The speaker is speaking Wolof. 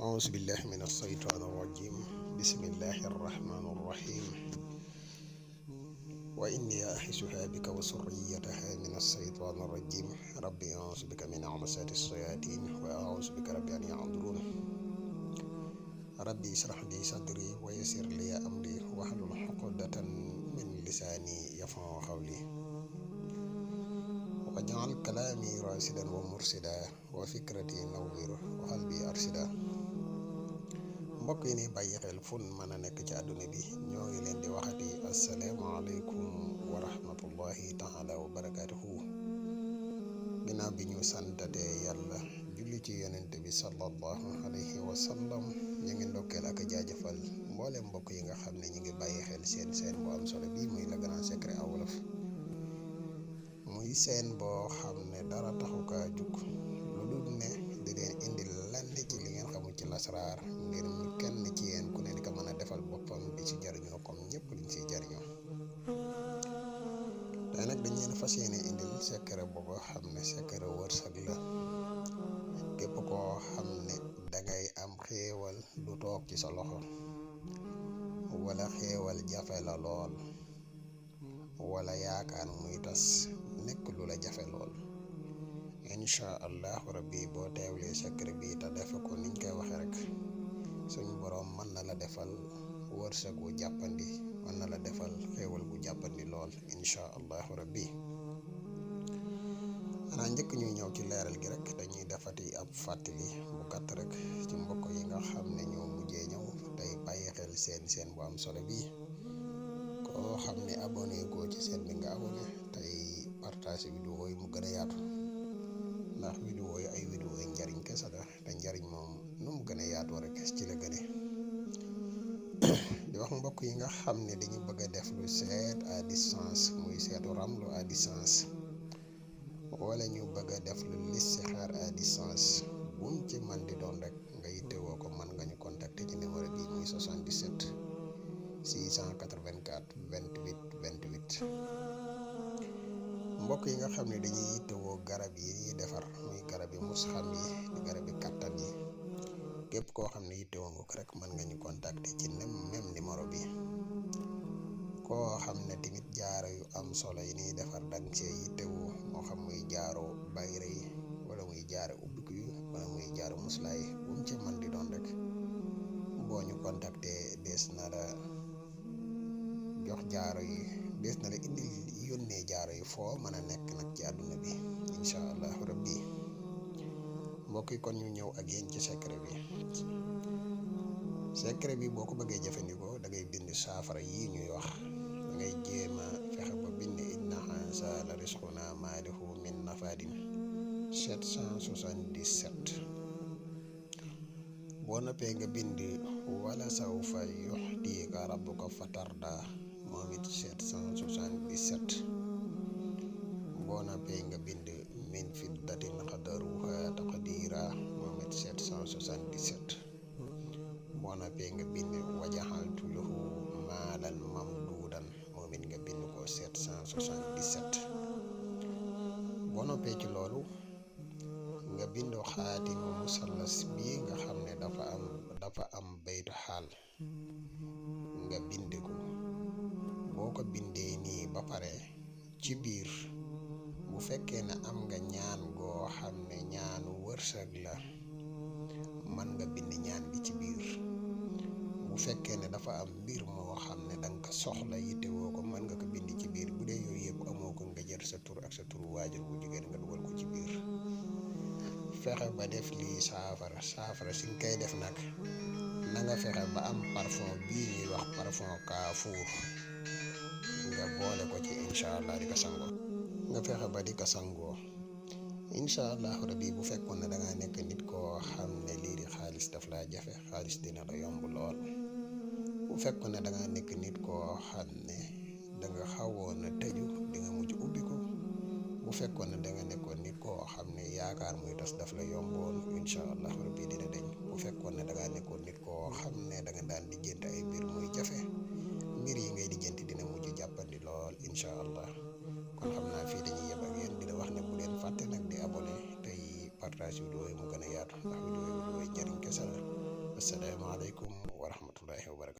أعوذ بالله من الشيطان الرجيم بسم الله الرحمن الرحيم وإني أعيذها بك وذريتها من الشيطان الرجيم ربي أعوذ بك من همزات الشياطين وأعوذ بك ربي أن يحضرون ربي اشرح لي صدري ويسر لي أمري واحلل عقدة من لساني يفقهوا قولي واجعل كلامي راشدا ومرشدا وفكرتي نوّر وقلبي أرشدا. mbokk yi ni bàyyi xel fun mën a nekk ci àdduna bi ñoo ngi leen di waxati asalaamaaleykum wa rahmatullahi taala wa barakaatuhu. ginnaaw bi ñu santate yàlla julli ci yonent bi sallallahu alayhi wa sallam ñu ngi ndokkeel ak jaajëfal mboolem mbokk yi nga xam ne ñu ngi bàyyi xel seen bu am solo bi muy Le Grand Secret en Wolof, muy seen boo xam ne dara taxu kaa jug lu dul ne di leen indil lenn ci li ngeen xamul ci lasraar ngir mu kenn ci yéen ku ne di ko mën a defal boppam di ci jariñoo comme ñëpp liñ ciy jariñoo. tey nag dañ leen fas yéene indil secret boobu xam ne secret wërsëg la. képp koo xam ne dangay am xéewal du toog ci sa loxo, wala xéewal jafe la lool, wala yaakaar muy tas nekk lu la jafe lool, incha allahu rabbi boo teewlee secret bi te defe ko niñ koy waxe rek suñ boroom mën na la defal wërsëg wu jàppandi, mën na la defal xéewal gu jàppandi lool incha allahu rabbi. xanaa njëkk ñuy ñëw ci leeral gi rek dañuy defati ab fàttali bu gàtt rek ci mbokk yi nga xam ne ñoo mujjee ñëw tey bàyyi xel seen bu am solo bi. koo xam ne abonné goo ci seen bi nga abonné tey partage vidéo yi mu gën a yaatu, ndax vidéo yi ay vidéo yi njariñ kese la te njariñ moom nu mu gën a yaatoo rek ci la gëne. di wax mbokk yi nga xam ne dañu bëgg a def lu seet à distance, muy seetu ramlu à distance, wala ñu bëgg a def lu listixaar à distance, buum ci man di doon rek nga yittewoo ko mën nga ñu contacter ci numéro bi muy 77 684 28 28. mbokk yi nga xam ne dañuy yittewoo garab yi ñuy defar muy garab yi mus xam yi di garab yi kattan yi, képp koo xam ne yittewoo nga ko rek mën nga ñu contacter ci même numéro bi. koo xam ne tamit jaaro yu am solo yi ñuy defar danga see yittewoo, moo xam muy jaaro bayre yi wala muy jaaro ubbiku yi wala muy jaaro muslaay bu mu ci man di doon rek boo ñu contacter des na la jox jaaro yi, des na la indil yónnee jaaro yi foo mën a nekk nag ci àdduna bi incha allahu rabbi. mbokk yi kon ñu ñëw ak yéen ci secret bi. secret bi boo ko bëggee jëfandikoo da ngay bind saafara yii ñuy wax, da ngay jéem a fexe ba bind inna haza la risquna maalihu min nafadin 777. boo noppee nga bind wala sawfa yuxtiika rabbuka fatarda moom it 777. boo noppee nga bind min fiddatin qadaruha taqdira moom it 777. boo noppee nga bind wajaxaltu lahu maalan mamduudan moom it nga bind ko 777. boo noppee ci loolu nga bind xaatimu musallas bii nga xam ne dafa am baytu xaal nga bind ko. boo ko bindee nii ba pare ci biir bu fekkee ne am nga ñaan goo xam ne ñaanu wërsëg la mën nga bind ñaan gi ci biir. bu fekkee ne dafa am mbir moo xam ne danga ko soxla yittewoo ko mën nga ko bind ci biir. bu dee yooyu yëpp amoo ko nga jël sa tur ak sa turu waajur bu jigéen nga dugal ko ci biir. fexe ba def lii saafara si nga koy def nag na nga fexe ba am parfum bii ñuy wax parfum kaafuur nga boole ko ci incha allah di ko sangoo. nga fexe ba di ko sangoo incha allahu rabbi. bu fekkoon ne da ngaa nekk nit koo xam ne lii di xaalis daf laa jafe, xaalis dina la yomb lool. bu fekkoon ne da ngaa nekk nit koo xam ne da nga xawoon a tëju di nga mujj ubbi ko. bu fekkoon ne da nga nekkoon nit koo xam ne yaakaar muy tas daf la yomboon incha allahu rabbi dina deñ. bu fekkoon ne da ngaa nekkoon nit koo xam ne da nga daan lijjanti ay mbir muy jafe, mbir yi ngay lijjanti dina mujj jàppandi lool incha allah. kon xam naa fii dañuy yem ak yéen di la wax ne bu leen fàtte nag di abonné tey partage vidéo yi mu gën a yaatu, ndax vidéo yi njëriñ kese la. asalaamaaleykum wa rahmatullahi wa barakatu